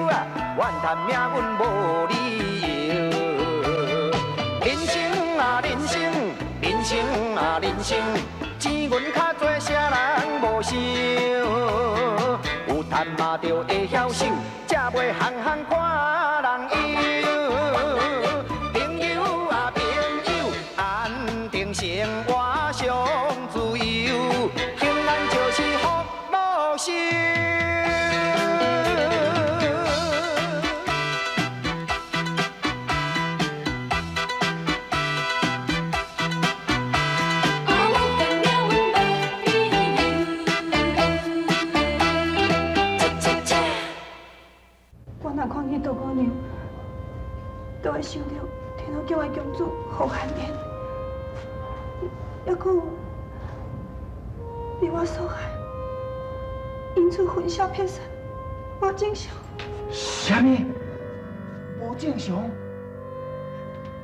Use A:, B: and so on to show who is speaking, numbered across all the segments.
A: 啊，怨叹命运無理由。人生啊人生，人生啊人生，錢銀較濟，啥人無想？有趁嘛著會曉守，才袂項項看人憂。朋友啊朋友，安定生活上自由，平安就是福祿壽。
B: 我若看見杜姑娘，就會想著天后宮的公主何寒煙，猶閣有被我所害，因此魂消魄散，無正常。
C: 啥物？無正常？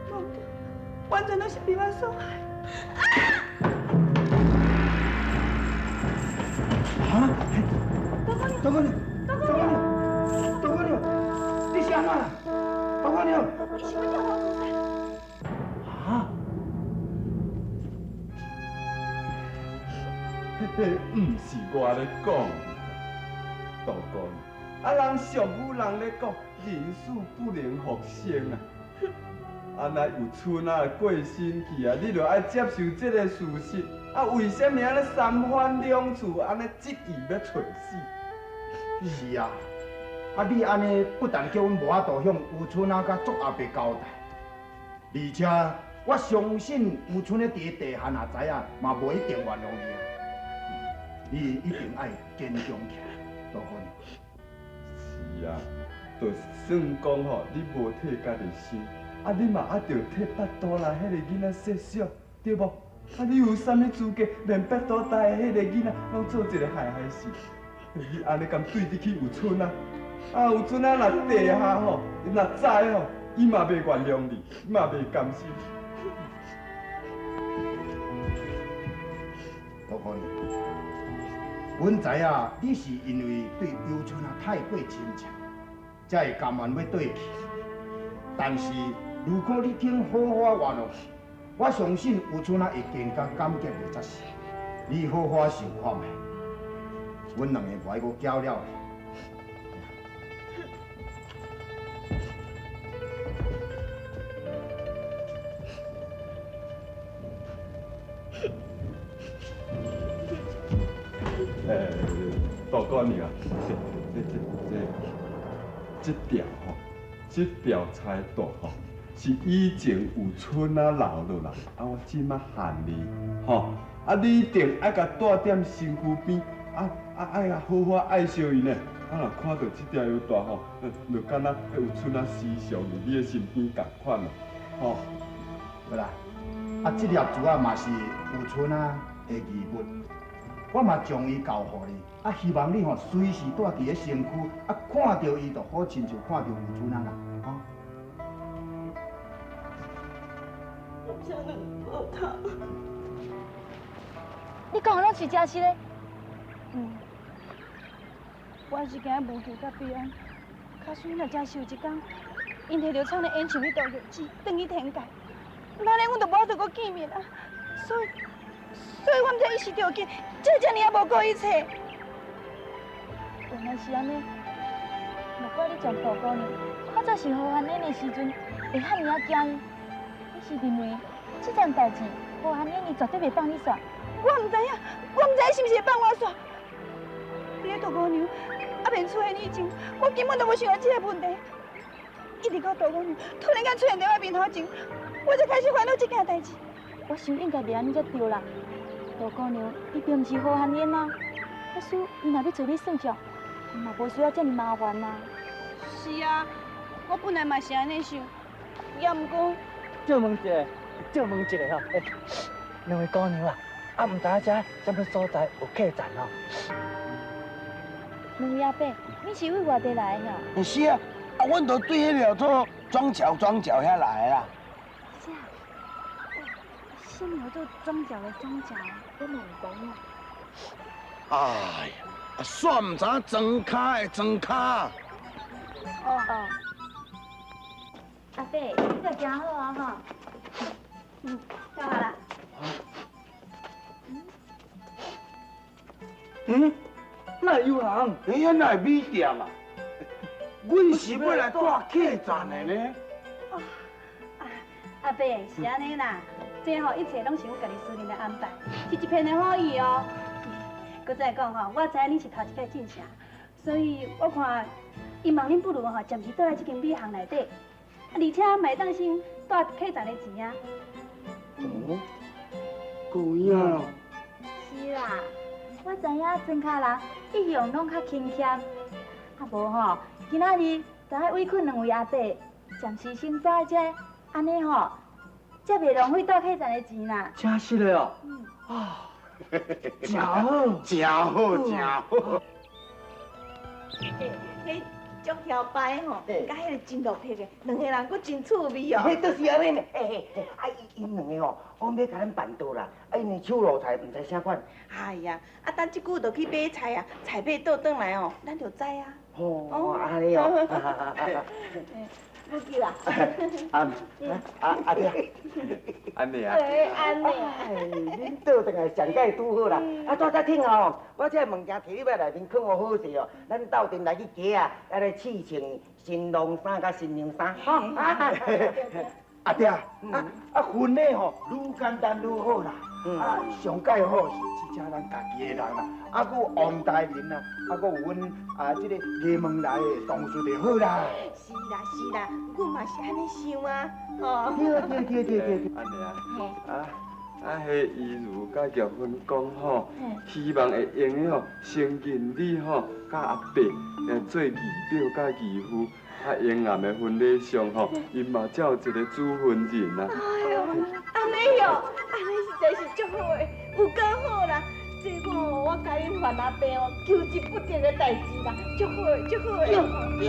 B: 無對，完全攏是被我所害。
C: 啊！杜姑娘，杜姑娘，杜姑娘，你是按怎啦？杜姑娘，
B: 伊是欲跳樓自殺。
C: 啊？
D: 彼个毋是我咧講，杜姑娘，啊人俗語人咧講，人死不能復生啊。啊，若有春仔過身去啊，你就愛接受這个事實。啊，為啥物按呢三番兩次按呢執意欲揣死？
C: 是啊，啊你按呢不但叫阮無法度向有春仔佮祖阿伯交代，而且我相信有春仔佇地下若知影，嘛無一定原諒你啊。你一定愛堅強起來，杜姑娘。
D: 是啊，就算講吼，你無替家己想，啊你嘛愛著替腹肚內彼个囡仔設想，對無？啊你有啥物資格連腹肚大的彼個囡仔攏做一个害害事？你按呢敢對得起有春仔？啊有春仔若地下吼，若知吼，伊嘛袂原諒你，伊嘛袂甘心。
C: 杜姑娘，阮知影你是因為對有春仔太過親切，才會甘願欲綴去。但是如果你肯好好原諒，我相信有春仔會更加感激你才是。你好好想看覓，阮兩個無愛閣攪了。
D: 欸，杜姑娘啊，這這這這條吼，這條彩帶吼，是以前有春仔留落來，啊我這馬還你，吼，啊你一定愛共帶踮身軀邊，啊啊愛啊好好愛惜伊呢。啊若看著這條腰帶吼，就敢若有春仔時常佇你的身邊仝款啦，吼。
C: 好啦，啊這粒珠仔嘛是有春仔的遺物，我嘛將伊交予你，啊希望你吼隨時蹛佇咧身軀，啊看著伊就好親像看著有春仔啦，吼。
B: 我不想能抱他。
E: 你講的攏是真實的？
B: 嗯，我還是驚無求佮悲哀。假使若真是有一天，𪜶提著廠咧演唱彼道玉旨，轉去天界，那呢，阮就無法度閣見面啊。所以，所以我毋才一時著緊，才會遮爾仔無顧一切。
E: 原來是按呢，莫怪你將杜姑娘看做是何寒煙的時陣，會遐爾仔驚伊。你是認為這件代誌何寒煙伊絕對袂放你煞？
B: 我毋知影，我毋知伊是毋是會放我煞。佇咧杜姑娘猶未出現以前，我根本就無想到這個問題。一直到杜姑娘突然間出現佇我面頭前，我才開始煩惱這件代誌。
E: 我想應該袂按呢才對啦。杜姑娘伊並毋是何寒煙啊，假使伊若欲揣你算賬，嘛無需要遮爾麻煩啊。
B: 是啊，我本來嘛是按呢想，也毋過。
F: 借問一下，借問一下吼，欸，兩位姑娘啊，啊，毋知影遮啥物所在有客棧吼？
E: 兩位阿伯，你是為外地來的吼？
G: 是啊，啊，阮就對彼個做莊腳莊腳遐來的啦。
E: 是啊，啥物叫做莊腳的莊腳？我嘛毋知影。
G: 哎呀，煞毋知影莊跤的莊跤。
E: 哦哦。阿伯，你著行好啊吼。
B: 嗯，到啊啦。
G: 嗯，哪有人？
C: 哎呀，哪会米店啊？阮是欲来住客栈的呢。
B: 哦，阿伯是按呢啦，这吼一切拢是阮家己私人的安排，是一片的好意哦。阁再讲吼，我知影恁是头一摆进城，所以我看伊望恁不如吼，暂时蹛来这间米行内底，而且嘛会当先蹛客栈的钱啊。
C: 哦，够影咯。
E: 是啦，我知影庄跤人一向拢较轻俭，啊无吼，今仔日就爱委屈两位阿伯，暂时先蹛在这，按呢吼，才袂浪费蹛客栈的钱啦。
F: 真实的哦。
E: 嗯。
F: 啊，真好，
C: 真好，真好。
H: 彼足晓摆吼，佮彼个真落魄的，两个人阁真趣味哦。
A: 彼就是按呢呢，嘿嘿，啊伊𪜶两个吼，讲欲共咱办桌啦，啊𪜶的手路菜毋知啥款。
H: 哎呀，啊等这久就去买菜啊，菜买倒转来哦，咱就知啊。
A: 哦，按呢哦。
H: 无记啦。
C: 啊啊阿爹，
D: 按呢啊。
H: 哎，按呢。
A: 哎，恁倒转来上盖拄好啦。啊，拄才听吼，我这物件提入来内面囥予好势哦，咱斗阵来去街仔，来来试穿新郎衫佮新娘衫。吼。
C: 阿爹，啊啊婚礼吼，愈简单愈好啦。啊，上盖好是这请咱家己的人啦，啊，阁有王大人啦，啊，阁有阮啊这个衙门内的同事就好啦。
H: 是啦是啦，阮嘛是按呢想啊，吼。
C: 对对对对对。
D: 按呢啊，啊啊，彼怡如佮玉芬讲吼，希望会用得吼，先认你吼，佮阿伯来做义表佮义父。啊，英暗的婚礼上吼，𪜶嘛才有一个主婚人啊。
H: 哎哟，按呢哟，按呢实在是足好的，有够好啦！这我我共恁范阿伯哦，求之不得的代志啦，足好的，足好的。
A: 对对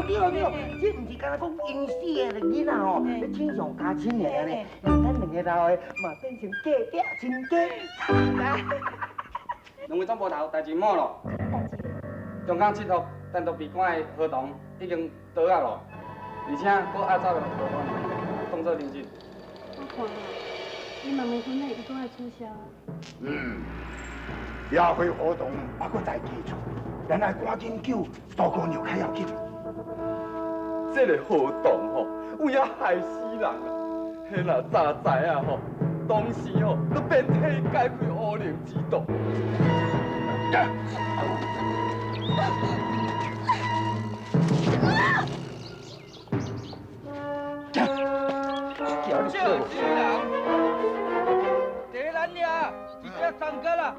A: 对对对，这毋是干焦讲𪜶四个囡仔吼，咧亲像家亲的按呢，咱两个老的嘛变成隔壁亲家。
I: 两位总部头，代志满咯。
E: 代志。
I: 中港七号单独闭关的合同已经倒啊咯，而且阁压走了合同，动作认真。
B: 我看啊，你妈的婚礼伊阁爱取消啊。
C: 嗯，也会活动还阁在继续，咱爱赶紧救杜姑娘较要紧。
D: 这个活动吼，有影害死人啊！彼若早知影吼，当时吼都变体解开乌龙之道。
I: 笑死人！第咱遐一只三角啦，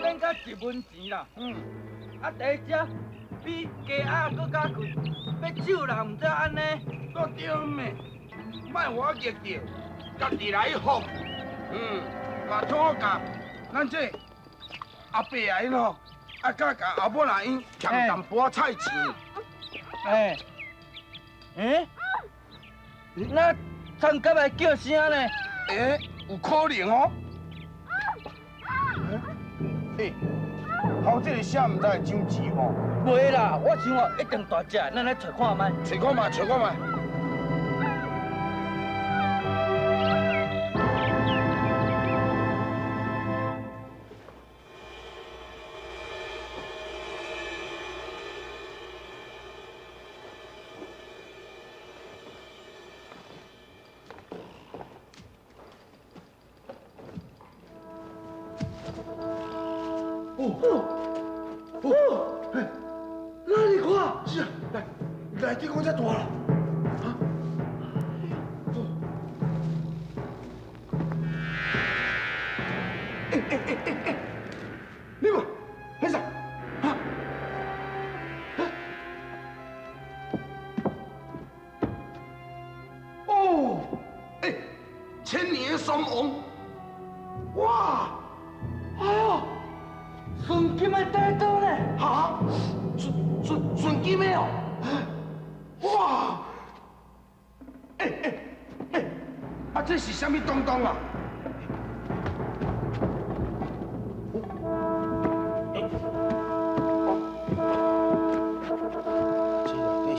I: 免到一文钱啦。嗯。啊，第一只比鸡鸭阁较贵，欲咒人毋知按呢。
G: 阁对咩？莫予我激著，家己来放。嗯，把土共咱这阿伯啊𪜶吼，啊佮共后尾仔𪜶欠淡薄仔菜钱。
F: 哎，欸？那参甲来叫声呢？
G: 欸，有可能哦。欸，头这个声毋知会涨钱无？
F: 袂啦，我想哦，一定大只，咱来揣看觅。
G: 揣看觅，揣看觅。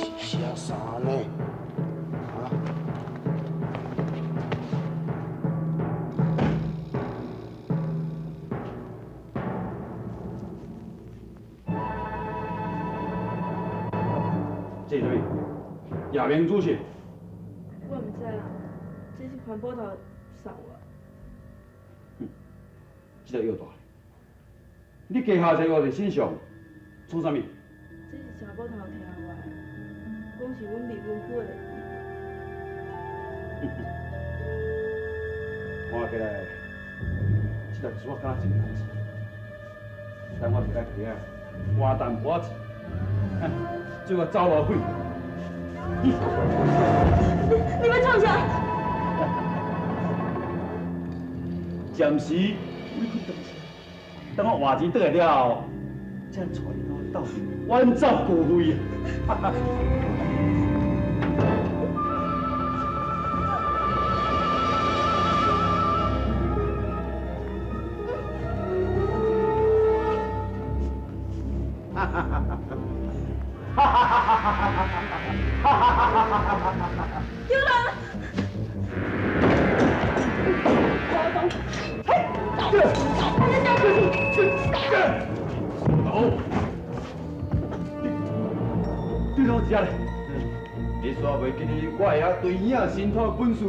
G: 是寫啥呢？啊？
J: 這是啥物？夜明主席。
B: 我毋知啦，這是環保頭送我。
J: 哼，這個藥袋，你加下這個佇身上，創啥物？
B: 這是查某頭提予我的，講是阮未婚夫的。
J: 看起來，這條珠仔敢若真難吃，等我摕來提啊，換淡薄仔錢，做個走路費。
B: 你欲創啥？
J: 暫時委屈當先，等我換錢轉來了後，才帶你鬥陣遠走高飛啊！哈哈哈哈哈哈哈！
B: 丢人！
J: 你老食咧？
D: 你煞袂记得我会晓对影神通的本事？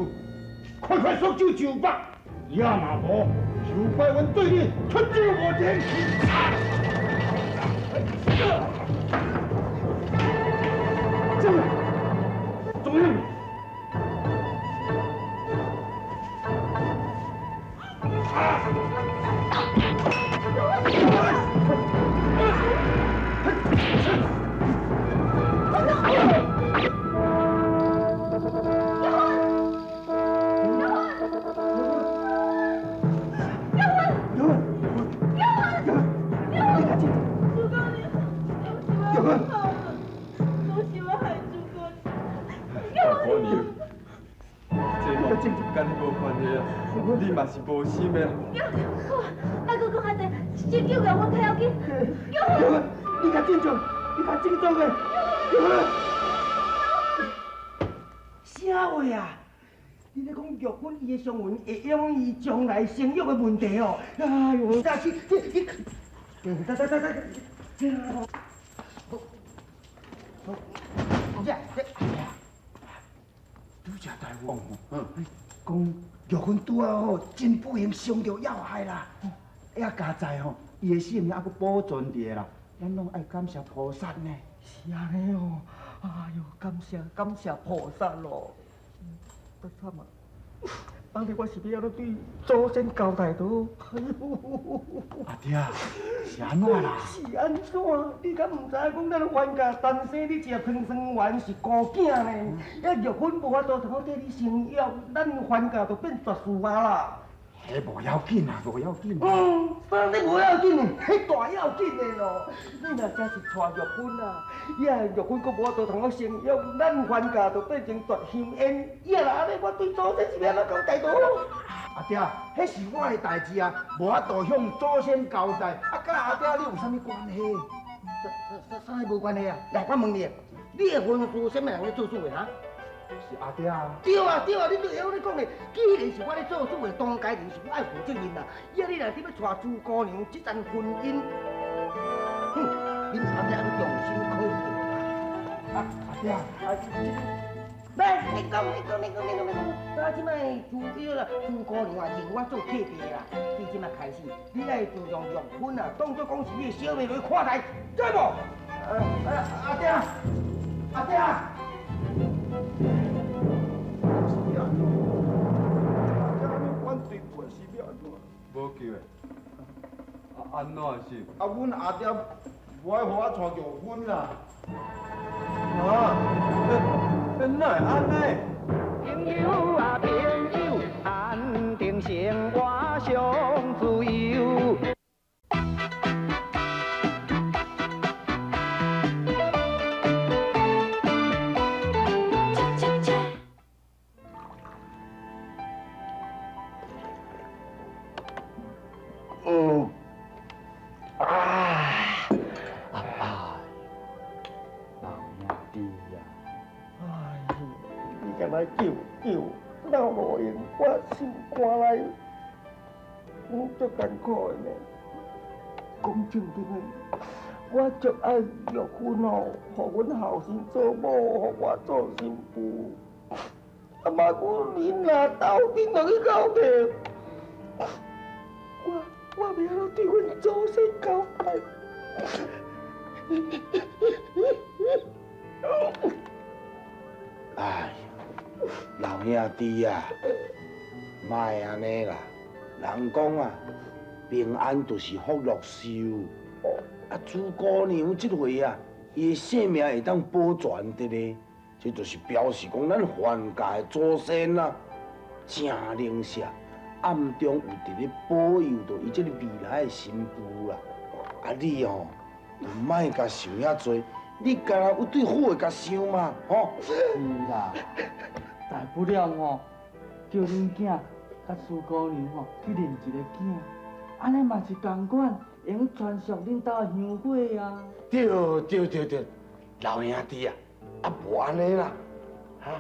C: 快快束手就缚！也若无，就怪阮對你出手無情。
J: 怎樣？
D: 你嘛是無心的啦。
E: 好，莫閣講遐濟，先救玉芬較要緊。玉芬，
C: 你較振作，你較振作的。玉芬，
G: 啥話啊？你咧講玉芬伊的傷痕會影響伊將來生育的問題哦？哎呦，這是這這，等等等等，這，這這，
C: 拄則大夫，講。玉芬拄仔好，真不幸傷著要害啦！也佳哉吼，伊的性命猶閣保存佇咧啦，咱攏愛感謝菩薩呢。
I: 是按呢哦，哎喲，感謝感謝菩薩咯。足慘啊！按呢我是欲按怎對祖先交代倒？哎喲！
C: 阿爹，是按怎啦？
G: 是按怎？你敢毋知影講咱范家單生你一個湯湯圓是孤囝呢？抑玉芬無法度通好替你生育，咱范家就變絕嗣啊啦！
C: 彼無要緊啊，無要緊。
G: 啥物無要緊呢？彼大要緊的咯！你若真是娶玉芬啊，伊啊玉芬閣無法度通好生育，咱范家就變成絕香煙。伊若按呢，我對祖先是欲按怎交代倒？
C: 阿爹，彼是我的代誌啊，無法度向祖先交代。啊，佮阿爹你有啥物關係？
G: 啥啥物無關係啊？來，我問你，你的婚事啥物人咧做主的哈？
C: 是阿爹啊！
G: 對啊對啊，你都會曉咧講咧。既然是我咧做主的，當家人是我愛負責任啦。伊啊，你若欲娶朱姑娘這層婚姻，哼，恁阿爹愛重新考慮。
C: 啊，阿爹，啊，
G: 來，你講你講你講你講你講，啊，這擺朱玉啦，朱姑娘啊，認我做契弟啦。對這擺開始，你愛自從玉芬啊，當作講是你的小妹來看待，知無？
C: 阿爹，阿爹。
D: 無救的，啊按怎是？
C: 啊，阮阿爹無愛予我娶玉芬啦。
D: 啊？哪會按呢？
A: 朋友啊朋友，安定生活上自由。
J: 老兄弟，
I: 啊。
K: 哎呦，你敢若救救老路用，我心肝內阮足艱苦的呢。講正經的，我足愛玉芬哦，予阮後生做某，予我做新婦。啊嘛，阮恁若鬥陣落去交替，我欲按怎對阮祖先交代？
G: 哎，老兄弟啊，莫按呢啦，人講啊，平安就是福祿壽。啊，朱姑娘這回啊，伊的性命會當保全的咧，這就是表示講咱范家的祖先啊，誠靈社暗中有佇咧保佑著伊這个未來的新婦啦。啊，你吼，就莫共想遐濟，你敢若有對好的共想嘛，吼。
I: 是啦，大不了吼，叫恁囝佮蘇姑娘吼去認一個囝，按呢嘛是仝款，會用傳續恁兜的香火啊。
G: 對對對對，老兄弟啊，啊無按呢啦，哈，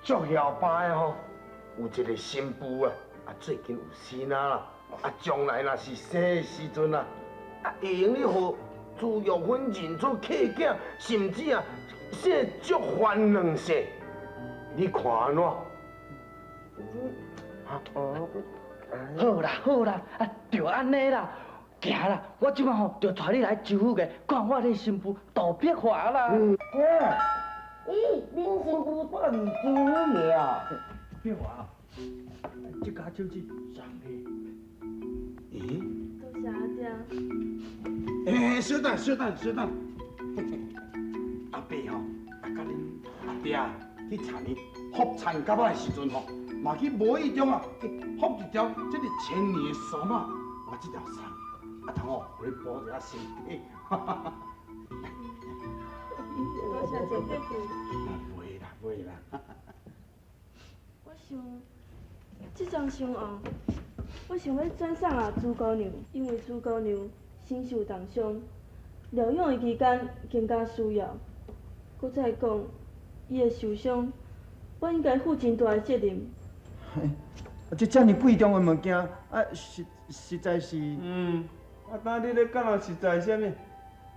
G: 足曉巴的吼，有一個新婦啊，啊最近有生仔啦，啊將來若是生的時陣啊，啊會用你予朱玉芬認做契囝，甚至啊姓祝范兩姓，你看按怎？
F: 好啦好啦，啊就按呢啦，行啦，我這擺吼就帶你來周府個看我的新婦杜碧華啦。
K: 咦，恁新婦住佇周府個啊？
F: 碧華，這家手指送你。
G: 咦？
E: 多謝阿爹。
G: 欸，小等，小等，小等。阿伯吼，啊，佮恁阿爹去田里復田蛤仔的時陣吼，嘛去無意中啊，去復一條這个千年的索馬，我這條送，啊通哦，予你保一下身體。
E: 多謝前輩。
G: 袂啦，袂啦。
E: 我想，這樁相紅，我想欲轉送予朱姑娘，因為朱姑娘身受重傷，療養的期間更加需要。閣再講，伊會受傷，我應該負真大的責任。
C: 啊，這遮爾貴重的物件，啊，實實在是……
D: 嗯，啊，當你咧講人實在啥物？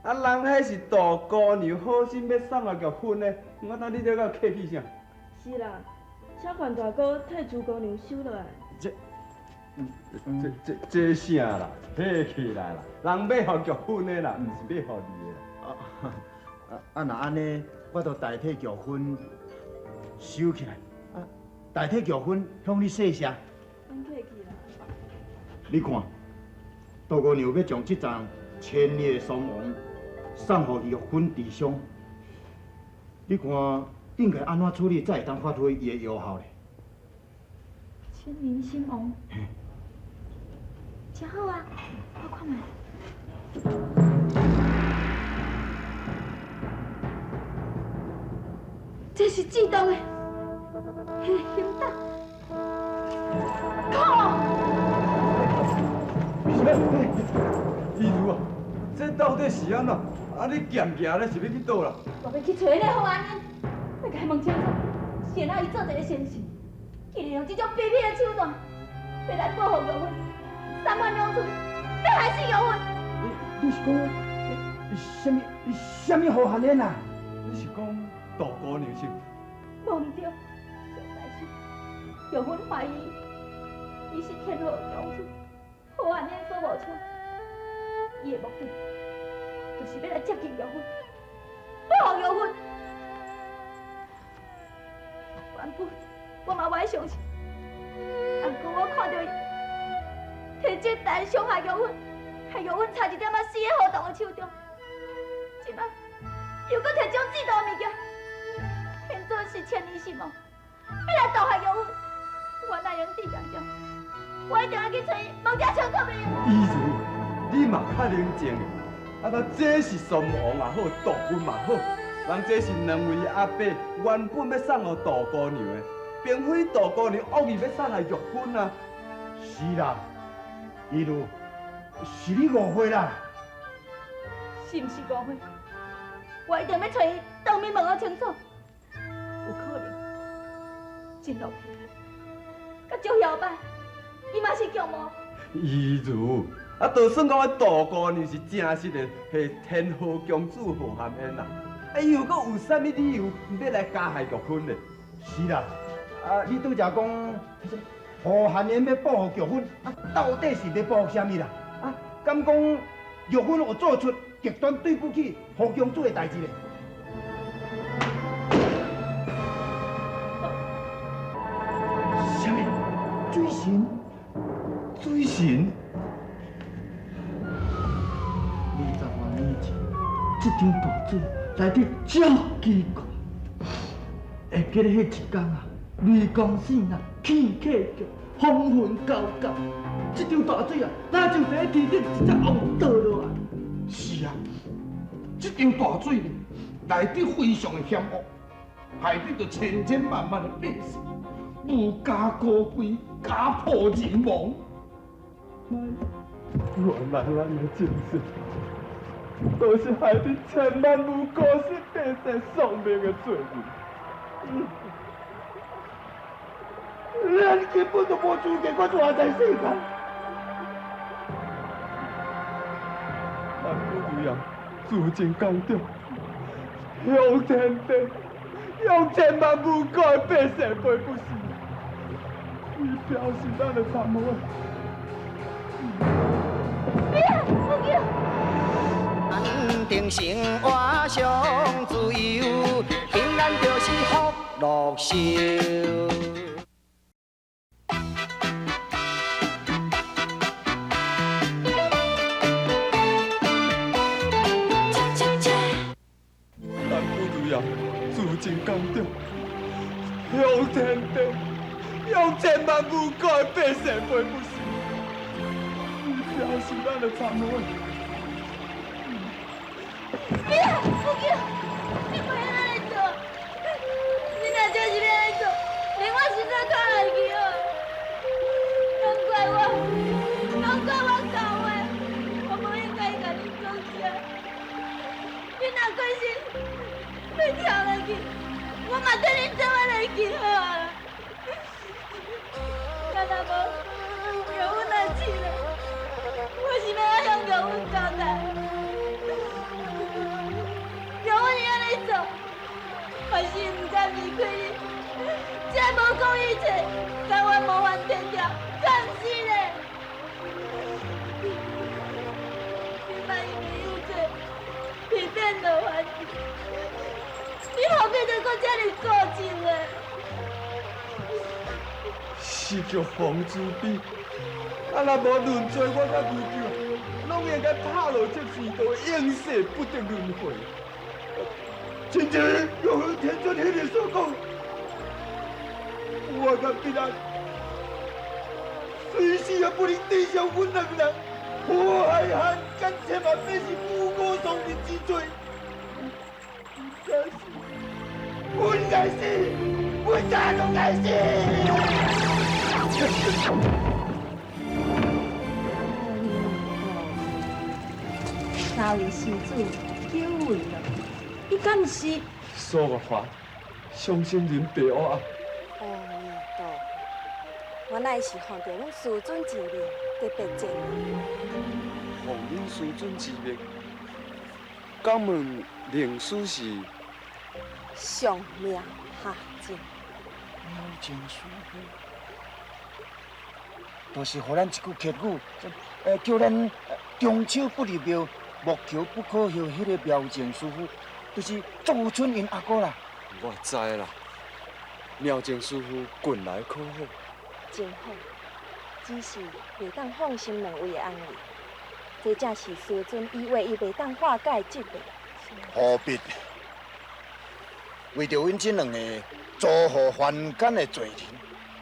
D: 啊，人彼是杜姑娘好心欲送予玉芬的，我當你咧閣客氣啥？
E: 是啦，請范大哥替朱姑娘收落來。
D: 這、這、這、這啥啦？客氣來啦，人欲予玉芬的啦，毋是欲予你的啦。
C: 啊啊，若按呢，我就代替玉芬收起來。啊，代替玉芬向你說謝。
E: 免客氣啦。
C: 你看，杜姑娘欲將這欉千年的雙王送予玉芬治傷，你看應該按怎處理才會當發揮伊的藥效咧？
E: 千年參王，真好啊！我看覓。這是自動的，嘿，熊胆。靠！
D: 依如啊，這到底是按怎？啊，你行行咧是欲去佗啦？
B: 我欲去揣彼个何安英，欲共伊問清楚，是按怎伊做一个先生，竟然用這種卑鄙的手段，欲來報復玉芬，三番兩次欲害死玉芬。
C: 你是講啥物？啥物何漢英啊？
D: 你是講杜姑娘是？
B: 無毋對，實在是玉芬懷疑伊是天河公主，何漢英所冒充，伊的目的就是欲來接近玉芬，報復玉芬。原本我嘛無愛相信，毋過我看著伊提這刀傷害玉芬，害玉芬差一點仔死佇何同的手中，這擺又閣提種制毒的物件，現做是千年心魔，欲來毒害玉芬，我哪會用佇當中？我一定愛去揣伊，問遮清楚明。
D: 依如，你嘛較冷靜的，啊，那這是雙王也好，杜芬嘛好，人這是兩位阿伯原本欲送予杜姑娘的，並非杜姑娘惡意欲送予玉芬啊。
C: 是啦，依如，是你誤會啦。
B: 是，是毋是误會？我一定欲揣伊當面問個清楚。有可能真落去，佮趙曉擺，伊嘛是共謀。
D: 依如，啊，就算講阮杜姑娘是真實的，係天后公主何含恩啦，啊，伊又閣有啥物理由欲來加害玉芬呢？
C: 是啦，啊，你拄才講何含恩欲報復玉芬，啊，到底是欲報復啥物啦？啊，敢講玉芬有做出極端對不起何公主的代誌咧？啥物？水神？
D: 水神
F: ？20外年前，這場大水來得足奇怪。會記得彼一工啊，雷公閃啊，天氣叫，風雲交加，這場大水啊，若像佇天頂一隻甕倒落來。
G: 是啊，這場大水呢，來得非常的險惡，害得著千千萬萬的百姓無家可歸，家破人亡。
D: 原來咱的前世，都是害得千萬無辜失百姓喪命的罪人。
K: 咱根本就無資格閣活在世間。
D: 萬古如樣，自盡江中，向天地，向千萬無辜的百姓賠不是，伊表示咱的懺悔。
B: 別，不叫。
A: 安定生活上自由，平安就是福祿壽。
D: 萬古如樣，自盡江中，向天地，向千萬無辜的百姓賠不是，伊表示咱的懺悔。
B: 別，不叫，你莫按呢做，你若真是欲按呢做，連我心都痛落去哦。攏怪我，攏怪我搞的，我無應該共你講這。你若決心欲跳落去，我嘛綴你做伙落去好啊。若若無，玉芬若死了，我是欲按怎向玉芬交代？玉芬伊按呢做，嘛是毋甘離開你，才無顧一切，甘願無還天條，敢是咧？你莫因為有罪，被變落還去，你何必閣閣這呢固執咧？
D: 是叫馮子比，啊！若無論罪，我佮無救，攏應該拍落這世道，永世不得輪迴。
K: 親像玉芬天尊彼日所講，我佮彼人隨時也不能抵消阮兩人禍害漢奸千萬百姓無辜喪命之罪。該死！阮該死！阮早就該死！
H: 三位施主久違了，伊敢毋是？
D: 蘇玉華，傷心人白烏啊！
H: 阿彌陀佛，原來是奉著阮師尊之命特別前來。
D: 奉恁師尊之命，敢問靈師是？
H: 上妙下淨。
K: 妙淨師父，就是予咱一句偈語，叫咱中秋不入廟，木橋不可歇，彼个妙淨師父，就是祝有春𪜶阿哥啦。
D: 我知啦，妙淨師父近來可好？
H: 真好，只是袂當放心兩位的安危，這正是師尊以為伊袂當化解的疾病。
C: 何必為著阮這兩個造禍凡間的罪人，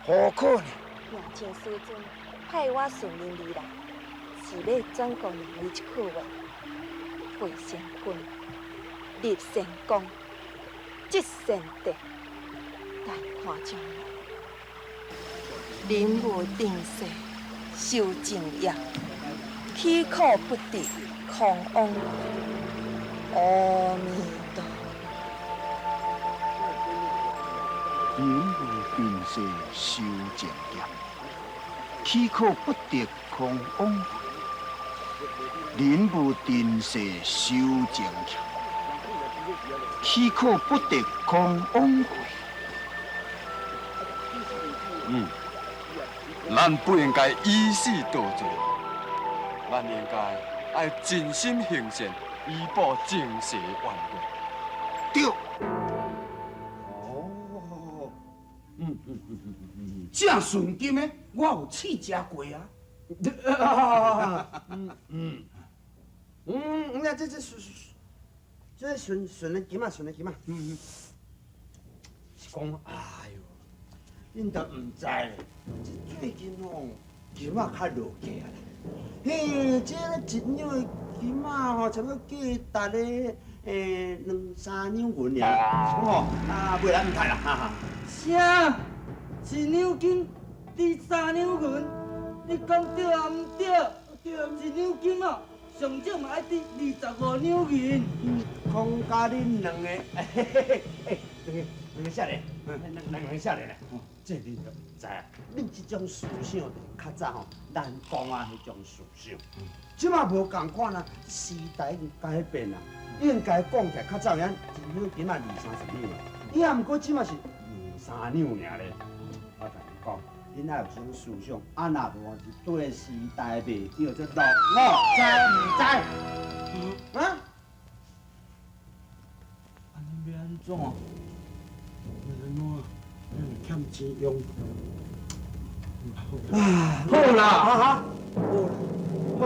C: 何苦呢？
H: 妙淨師尊派我順恁而來，是欲轉告兩位一句話：背善根，立善功，積善德，但看將來。人無定勢，修正業，起苦不得空往來。阿彌陀。
C: 人無定勢修正業，豈可不得空往回？人無定勢修正業，豈可不得空往回？
D: 嗯，咱不應該以死度罪，咱應該愛盡心行善，以報前世冤孽。
C: 對。
G: 哦，正純金的，我有試食過啊。
A: 嗯，這純純的金啊，純的金啊。是講，哎喲，恁都毋知咧，這最近吼金仔較落價啊啦。嘿，這一兩的金仔吼，差不多價值咧，兩三兩銀爾，吼，啊，袂啦，毋睇啦，哈哈。
F: 啥？一兩金值三兩銀？你講對啊？毋對？對，一兩金哦，上少嘛愛值25兩銀。
A: 空甲恁兩個，嘿嘿嘿，兩個兩個少年，兩個少年咧，這恁都毋知啊。恁這種思想就是較早吼，咱講啊彼種思想，這馬無仝款啊，時代已經改變啊，應該講起來較早咱一兩金仔二三十兩，伊啊毋過這馬是兩三兩爾咧。我共你講，恁愛有這種思想，啊若無是對時代袂對，這落伍，知毋知？啊？
F: 按呢欲按怎？
G: 欲按怎？欠錢用。
A: 啊，好啦，哈哈，好，好，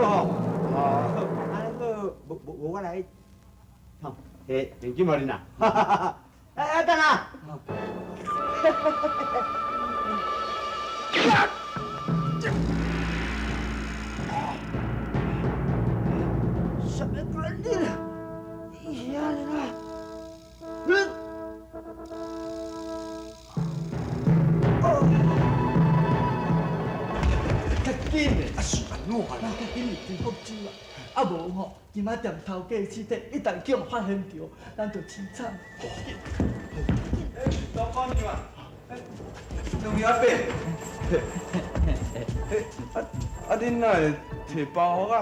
A: 好，按呢好，無無無我來，好，現現金予恁啦，哈哈哈，哎哎，等下。什麼鬼你？呀啦，你。
F: 較緊的，啊是按怎啦？較緊入去福州啊！啊無吼，金仔店頭家屍體一旦予人發現著，咱就凄慘。
I: 欸，老闆娘啊，兩位阿伯，啊，恁哪會提包袱啊？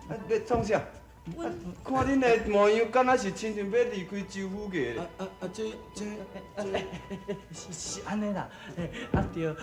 I: 啊，欲創啥？看恁的模樣，敢若是親像欲離開周府衙咧。
G: 啊，這這
F: 是是按呢啦，啊著，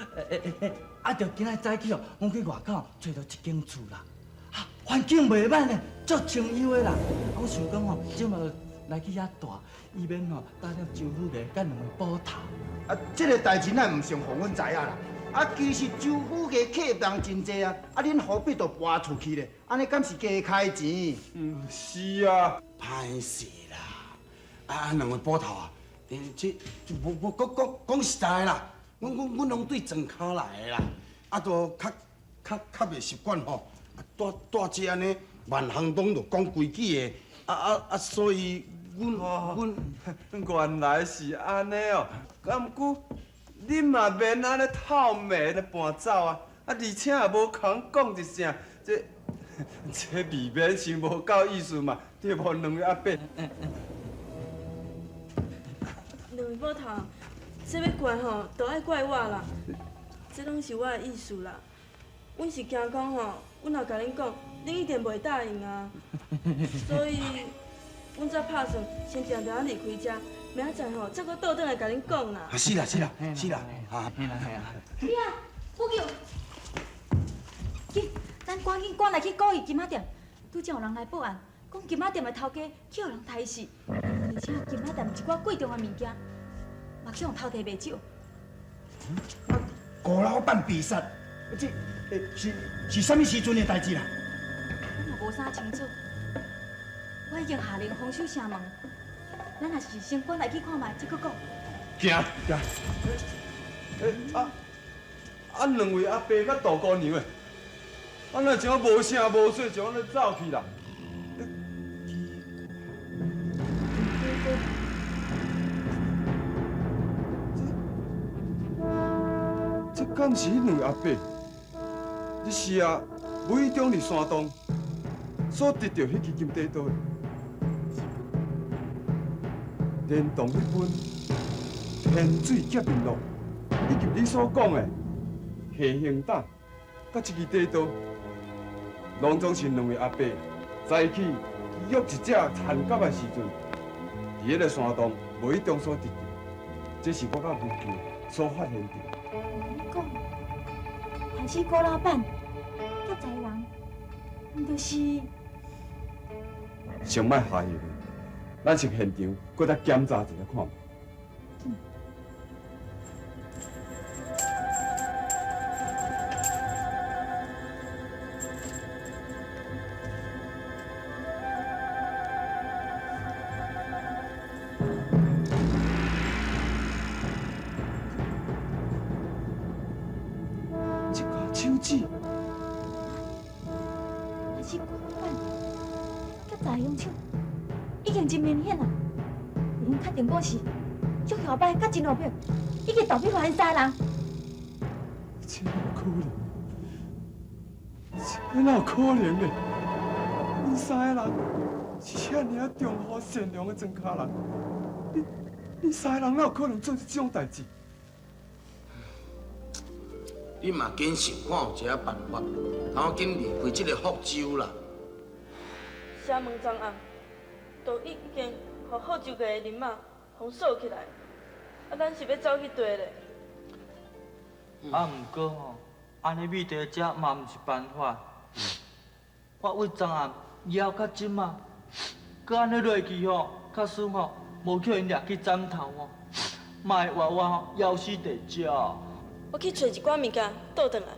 F: 啊著今仔早起哦，阮去外口揣著一間厝啦，啊，環境袂歹呢，足清幽的啦。我想講吼，這馬來去遐住，以免吼打擾周府衙佮兩位捕頭。
C: 啊，這个代誌咱毋想予阮知影啦。啊，其實周府衙客人真濟啊，啊，恁何必都搬出去咧？按呢敢是加開錢？
D: 嗯，是啊，
G: 歹勢啦。啊，兩位捕頭啊，這無無講講講實在啦，阮阮阮攏對莊跤來的啦，啊，都較較較袂習慣吼，啊，蹛蹛這按呢蠻橫攏著講規矩的，啊啊啊，所以阮阮
D: 原來是按呢哦，啊，毋過恁嘛免按呢透明咧搬走啊，啊，而且也無共阮講一聲，這這未免傷無夠意思嘛，對無？兩位阿伯。
L: 兩位捕頭，這欲怪吼，都愛怪我啦。這攏是我的意思啦。阮是驚講吼，阮若共恁講，恁一定袂答應啊。所以，阮才拍算先定定仔離開遮，明仔載吼再閣倒轉來共恁講啦。
G: 啊，是啦是啦是啦，啊。
F: 嘿啦嘿啦。
E: 你啊，不叫，緊，咱趕緊趕來去古意金仔店，拄才有人來報案，講金仔店的頭家去予人刣死，而且金仔店一寡貴重的物件嘛去予人偷提袂少。
C: 郭老闆被殺，這是是啥物時陣的代誌啦？
E: 我嘛無啥清楚，我已經下令封守城門，咱若是先趕來去看覓，再閣講。
D: 行行。啊啊！兩位阿伯佮杜姑娘的，啊哪像無聲無息就按呢走去啦？這敢是彼兩位阿伯？你是啊，無意中佇山洞所得著彼支金塊刀的。连同彼本天水劫面录，以及你所讲的下行胆，佮这支短刀，拢总是两位阿伯早起约一只田甲的时阵，伫彼个山洞无意中所得到，这是我佮无球所发现著。
E: 你讲，害死郭老板、劫财人，毋就是？
D: 先莫下结论，咱去现场阁再检查一下看觅。这跤手指，
E: 但是郭老板劫财凶手已经真明显啦，𪜶确定讲是祝小白佮陈乐伯以及杜碧华𪜶三人。
D: 这哪有可能？这哪有可能呢？𪜶三个人是遐尔仔忠厚善良的庄跤人，𪜶三个人哪有可能做这种代志？
G: 你嘛紧想看有一个办法，通好紧离开这个福州啦。
L: 邪门脏案，都已经予福州界的人马封锁起来，啊，咱是欲走去佗咧？
F: 啊，毋过吼，按呢覕伫遮嘛毋是办法。我为昨暗枵到这马，阁按呢落去吼，假使吼无去𪜶掠去斩头吼，嘛会活活吼枵死伫遮。
L: 我去揣一寡物件倒转来。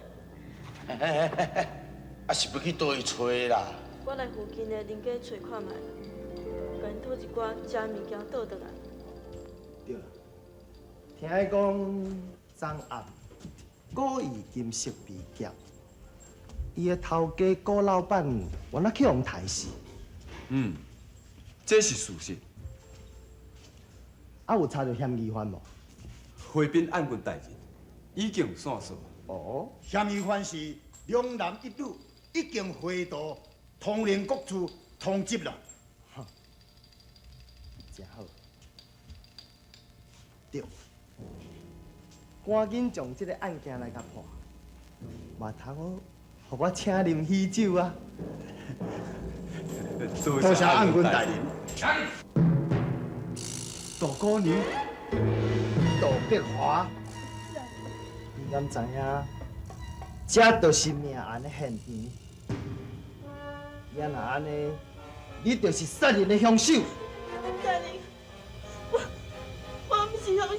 G: 嘿嘿嘿嘿，啊是欲去佗位揣啦？
L: 我来附近的人家揣看觅，共𪜶讨一寡食的物件倒转来。
A: 对啦，听讲昨暗古义金色被劫，伊的头家郭老板原来去予刣死。
D: 嗯，这是事实。
A: 啊，有查著嫌疑犯无？
D: 回禀案君大人，已经有线索。
A: 哦，
C: 嫌疑犯是两男一女，已经回到通灵各处通缉了。
A: 真好。对，赶紧将这个案件来共破，嘛通好，予我请啉喜酒啊！
C: 多谢案君大人。
D: 杜姑娘，
A: 杜碧华，你敢知影？这就是命案的现场。你若按呢，你就是杀人的凶手。
L: 大人，我毋是凶手，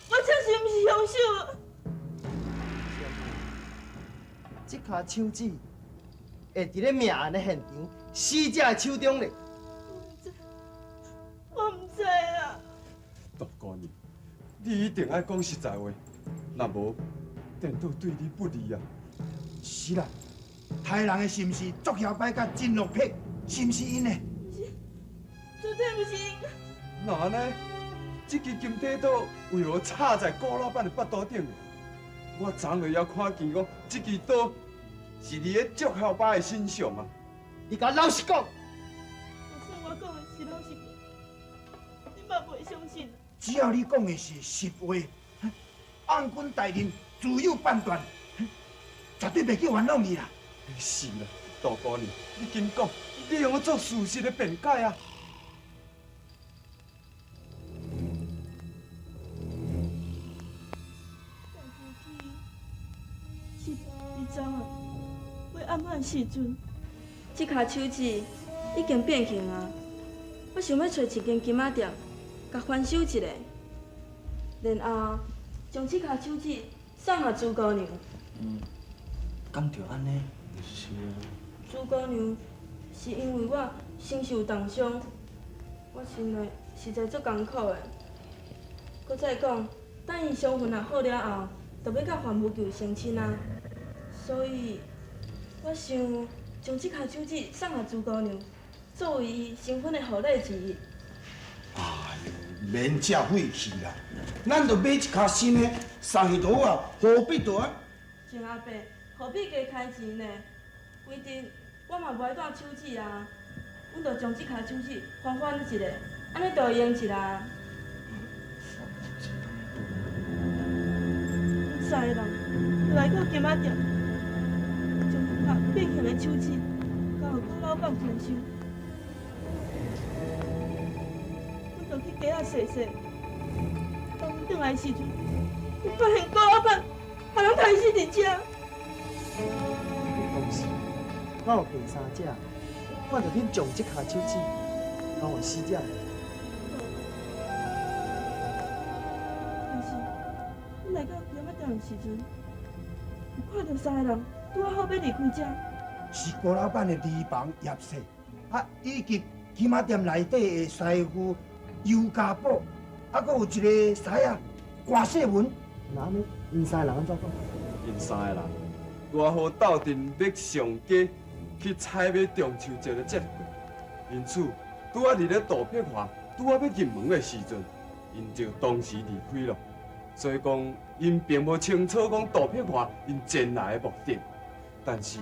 L: 我确实毋是凶手。
A: 这跤手指会伫咧命案的现场，死者的手中咧。
L: 我毋知啦。
D: 杜姑娘，你一定爱讲实在话，若无，颠倒对你不利啊。
C: 是啦，刣人的是毋是祝晓白佮陈乐柏？是毋是𪜶呢？
L: 毋是，绝对毋是𪜶。
D: 那按呢？这支金体刀为何插在郭老板的腹肚顶？我昨暝也看见讲，这支刀是伫咧祝晓白的身上啊！
A: 你共我老实讲。
L: 就算我讲的是老实话，你嘛袂相信。
C: 只要你讲的是实话，案君大人自有判断，绝对袂去冤枉你啦。
D: 是啦，杜姑娘，你紧讲，你用做事实的辩解啊！
L: 是伫昨暗欲暗暗时阵，这跤手指已经变形啊！我想欲揣一间金仔店，共翻修一下，然后将这跤手指送予朱姑娘。
F: 嗯，敢著按呢？是啊。
L: 朱姑娘是因为我身受重伤，我心内实在足艰苦的。阁再讲，等伊伤痕也好了后，就欲佮范无救成亲啊，所以我想将这跤手指送予朱姑娘，作为伊新婚的贺礼之一。
G: 哎哟，免遮费气啦，咱就买一跤新的送去就好啊，何必就按？
L: 郑阿伯，何必加开钱呢？规定我嘛无爱戴手指啊，阮就将这跤手指翻翻一下，按呢就會用一啦。阮三个人來到金仔店，將拍變形的手指交予郭老板签收。阮就去街仔踅踅，當阮轉來的時陣，就發現郭老板予人刣死佇遮。
F: 當時我有第三者，看著恁將這跤手指交予死者。
L: 但是，阮來到金仔店的時陣，有看著三个人拄仔好欲離開遮。
C: 是郭老闆的二房葉氏，啊，以及金仔店內底的師傅尤家寶，啊，閣有一个師仔郭世文。
F: 那按呢，𪜶三个人按怎講？𪜶
D: 三个人拄仔好鬥陣欲上街去採買中秋節的節貨，因此拄仔佇咧杜碧華拄仔欲入門的時陣，𪜶就同時離開囉。所以講，𪜶並無清楚講杜碧華𪜶前來的目的，但是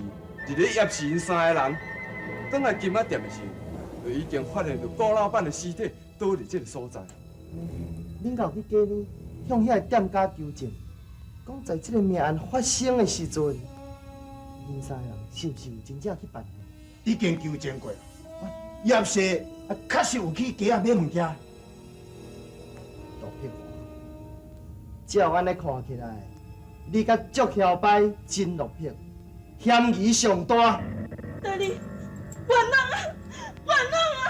D: 佇咧葉氏𪜶三个人轉來金仔店的時陣，就已經發現著郭老闆的屍體倒佇這个所在。
F: 恁敢有去街邊向遐个店家求證，講在這个命案發生的時陣，𪜶三個人是毋是有真正去辦？
C: 已經求證過，葉氏啊，確實有去街仔買物件。
F: 杜碧華，照按呢看起來，你佮祝曉擺真落魄，嫌疑上大。
L: 代理，冤枉啊！冤枉啊！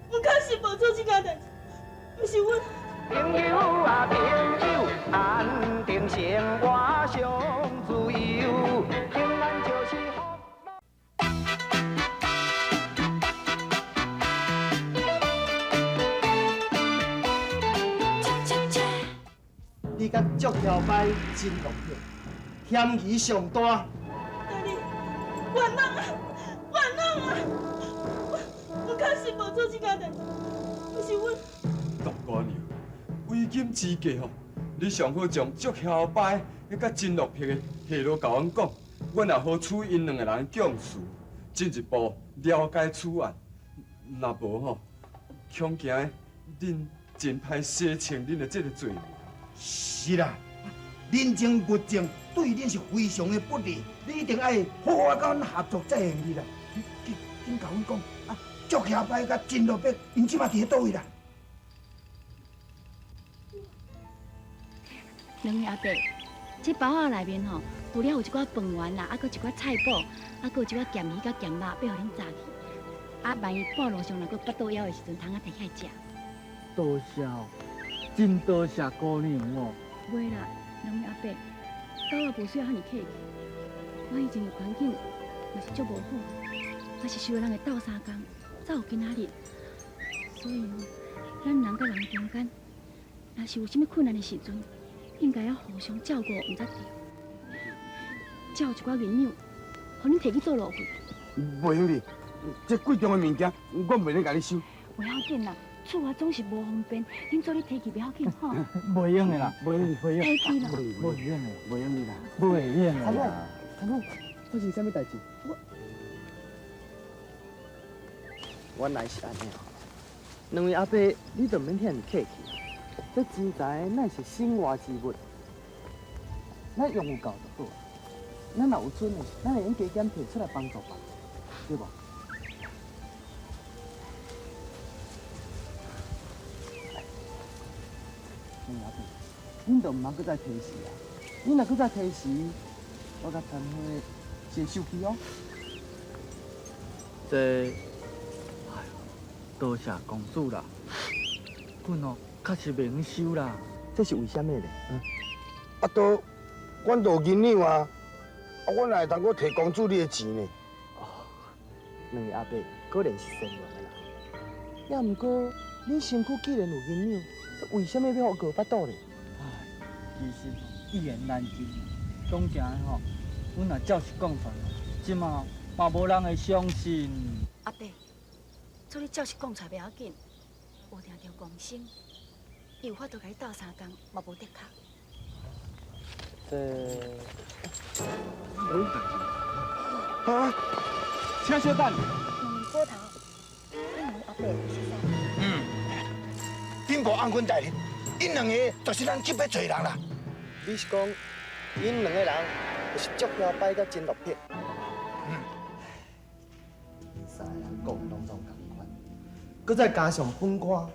L: 我確實無做這件代誌，毋是阮。
A: 朋友啊，朋友，安定生活上自由，平安就是福。
F: 你佮祝曉擺真落魄，嫌疑上大。
L: 代理，冤枉啊！冤枉啊！我確實無做這件代誌，毋是阮。
D: 杜姑娘，為今之計吼，你上好將祝曉擺彼佮真落魄的下落共阮講，阮也好處𪜶兩个人供詞，進一步了解此案。若無吼，恐驚恁真歹洗清恁的這个罪名。
C: 是啦，人證物證對恁是非常的不利，你一定愛好好佮阮合作才會用得啦。緊緊共阮講，啊，祝曉擺佮真落魄，𪜶這馬佇咧佗位啦？
B: 兩位阿伯，這包仔內面吼，除了有一寡飯圓啦，啊，閣一寡菜脯，啊，閣有一寡鹹魚佮鹹肉，欲予恁炸去。啊，萬一半路上若閣腹肚枵的時陣，通仔提起來食。
I: 多謝哦，真多謝姑娘哦。
B: 袂啦，兩位阿伯，狗仔無需要遐爾客氣。我以前的環境嘛是足無好，嘛是受人的鬥相共，才有今仔日。所以吼，咱人佮人中間，若是有啥物困難的時陣，應該要互相照顧，毋才對。這有一寡銀兩，予恁提去做路費。
G: 袂用哩，這貴重的物件，我袂能共你收。
B: 袂要緊啦，厝仔總是無方便，恁做咧提去袂要緊吼。
I: 袂用的啦，袂用，袂用。
B: 提去啦。
I: 袂用的，
G: 袂用的啦，
I: 袂用的
F: 阿母
I: 啦。，
F: 阿母，發生啥物代誌？我原來是按呢哦。兩位阿伯，你就毋免遐爾客氣。這錢財乃是身外之物，咱用有夠就好。咱若有賰的，咱會用加減提出來幫助別人，對無？兩位阿伯，恁就毋通閣再提示啊！恁若閣再提示，我佮陳輝是會生氣哦。
I: 這，哎喲，多謝公主啦。阮哦，確實袂用收啦。
F: 這是為啥物咧？
G: 啊，都，阮都有銀兩啊，啊，阮哪會通閣提公主你的錢呢？
F: 兩位阿伯果然是善良的人，也毋過恁身軀既然有銀兩，這為啥物欲予餓腹肚咧？
I: 唉，其實一言難盡，講真的吼，阮若照實講出來，這馬嘛無人會相信。
B: 阿伯，做你照實講出來袂要緊，有定著戇生，伊有法度共你鬥相共，嘛無的確。
F: 這，
G: 啊，請稍等。
E: 兩位捕頭，恁兩位阿伯是啥？
C: 红军大人，𪜶兩个就是咱急欲揣人啦。
A: 你是講，𪜶兩个人就是祝遐擺佮真樂撇？
C: 嗯。
A: 三个人講的攏總仝款，閣再加上本官，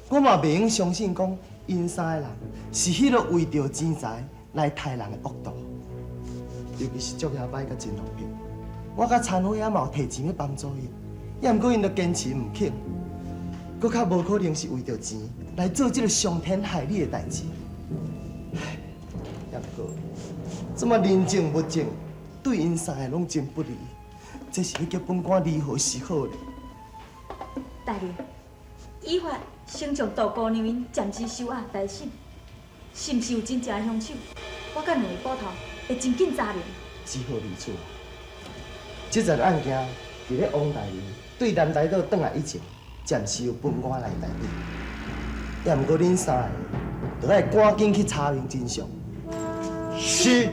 A: 我嘛袂用相信講，𪜶三个人是彼个為著錢財來刣人的惡徒。尤其是祝遐擺佮真樂撇，我佮田火仔嘛有提錢欲幫助𪜶，也毋過𪜶都堅持毋肯，閣較無可能是為著錢來做這个傷天害理的代誌。也毋過，這麼人證物證對𪜶三个攏真不利，這是欲叫本官如何是好咧？
E: 大人，依法先將杜姑娘𪜶暫時收押待審，是毋是有真正的兇手？我佮兩位捕頭會真緊查明。
A: 只好如此。這件案件佇咧王大人對南台島轉來以前，暫時由本官來代理。也毋過恁三个，著愛趕緊去查明真相。
C: 是。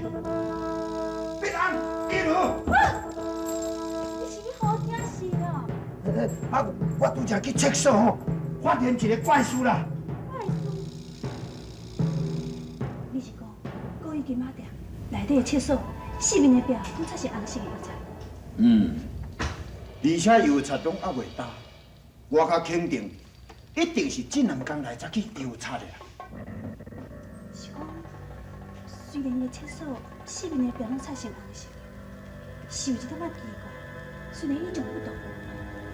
C: 必安，記錄。
E: 你是咧好驚死哦！
C: 啊，我拄才去廁所吼，發現一个怪事啦。
B: 怪事？你是講，故意金仔店內底的廁所四面的壁攏擦是紅色的油漆？
C: 嗯，而且油漆攏猶未焦，我較肯定，一定是這兩工來才去油漆的啦。
B: 是講，雖然伊的廁所四面的壁攏擦成紅色，是有一點仔奇怪。雖然與眾不同，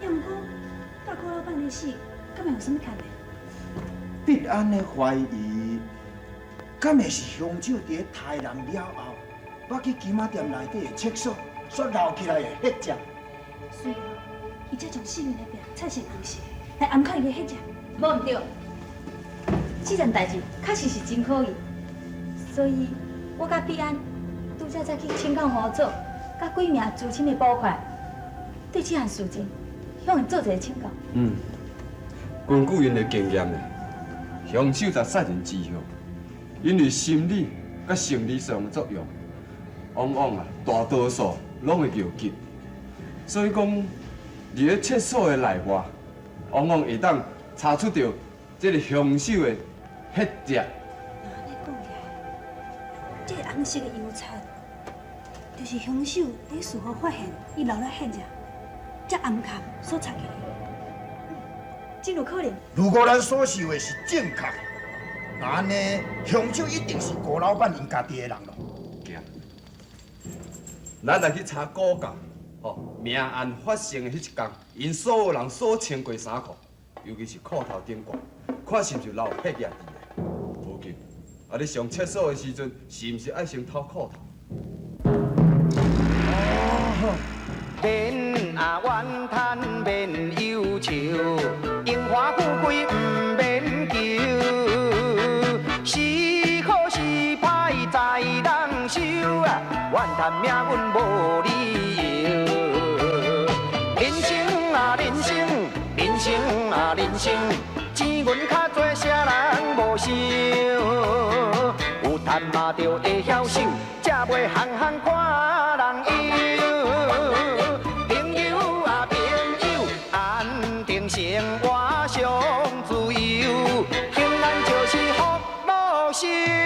B: 也毋過，佮郭老闆的死，敢會有啥物關聯？
C: 必安的懷疑，敢會是兇手佇咧刣人了後，捌去金仔店內底的廁所所留起來的血跡？
B: 所以，伊才將四面的壁擦成紅色，來掩蓋伊的血跡。
E: 無毋對，這件代誌確實是真可疑，所以我佮必安拄才才去請教吳祖，佮幾名資深的捕快，對這項事情向𪜶做一个請教。
D: 嗯，根據𪜶的經驗呢，兇手在殺人之後，因為心理佮生理上的作用，往往啊大多數攏會尿急，所以講佇咧廁所的內外，往往會當查出著這个兇手的血跡。
B: 按呢講起來，這个紅色的油漆，就是兇手佇事後發現伊留了血跡，才掩蓋所擦起來。
E: 真有可能。
C: 如果咱所想的是正確，那按呢，兇手一定是郭老闆𪜶家己的人囉。
D: 行，咱來去查估價，吼，命案發生的彼一工，𪜶所有人所穿過衫褲，尤其是褲頭頂懸，看是毋是留血跡佇的。無緊，啊，你上廁所的時陣，是毋是愛先脫褲頭？
A: 哦，免啊怨嘆，免憂愁，榮華富貴毋免求，是好是歹在人手啊，怨嘆命運無理由。人生啊人生，人生啊人生，錢銀較濟，啥人無想？有趁嘛著會曉守，才袂項項看人憂。朋友啊朋友，安定生活上自由，平安就是福祿壽。